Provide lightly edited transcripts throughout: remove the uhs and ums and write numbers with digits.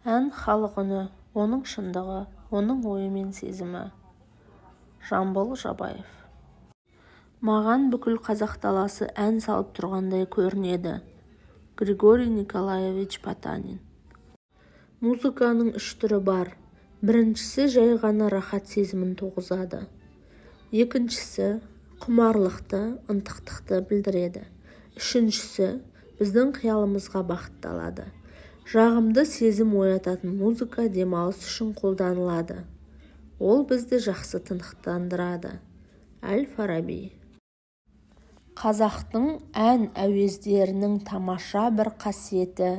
Ән — халық үні, оның шындығы, оның ойы мен сезімі. Жамбыл Жабаев. Маған бүкіл қазақ даласы ән салып тұрғандай көрінеді. Григорий Николаевич Потанин. Музыканың үш түрі бар. Біріншісі жай ғана рахат сезімін туғызады. Екіншісі құмарлықты, ынтықтықты білдіреді. Үшіншісі біздің қиялымызға бағытталады. Жағымды сезім оятатын музыка демалыс үшін қолданылады. Ол бізді жақсы тыныштандырады. Әл-Фараби. Қазақтың ән әуездерінің тамаша бір қасиеті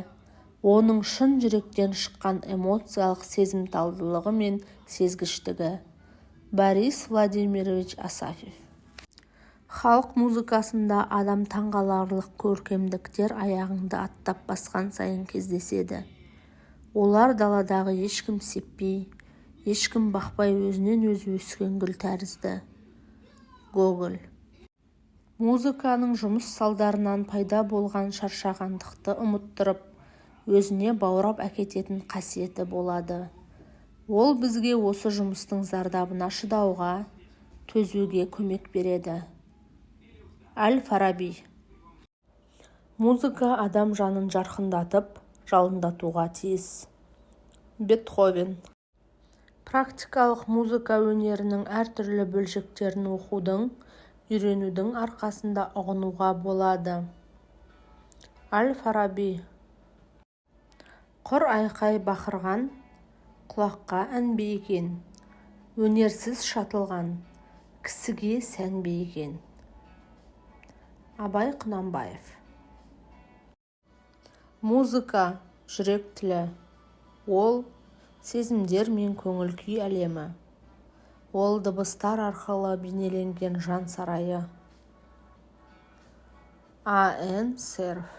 оның шын жүректен шыққан эмоциялық сезімталдығы мен сезгіштігі. Борис Владимирович Асафьев. Халық музыкасында адам таңғаларлық көркемдіктер аяғыңды аттап басқан сайын кездеседі. Олар даладағы ешкім сеппей, ешкім бақпай өзінен-өзі өскен гүл тәрізді. Гоголь. Музыканың жұмыс салдарынан пайда болған шаршағандықты ұмыттырып, өзіне баурап әкететін қасиеті болады. Ол бізге осы жұмыстың зардабына шыдауға, төзуге көмек береді. Әл-Фараби. Музыка адам жанын жарқындатып, жалындатуға тиіс. Бетховен. Практикалық музыка өнерінің әртүрлі бөлшектерін оқудың, үйренудің арқасында ұғынуға болады. Әл-Фараби. Құр айқай бақырған құлаққа ән бе екен? Өнерсіз шатылған кісіге сән бе екен? Абай Құнанбаев. Музыка — жүрек тілі. Ол — сезімдер мен көңіл-күй әлемі. Ол — дыбыстар арқылы бейнеленген жан сарайы. А. Н. Серов.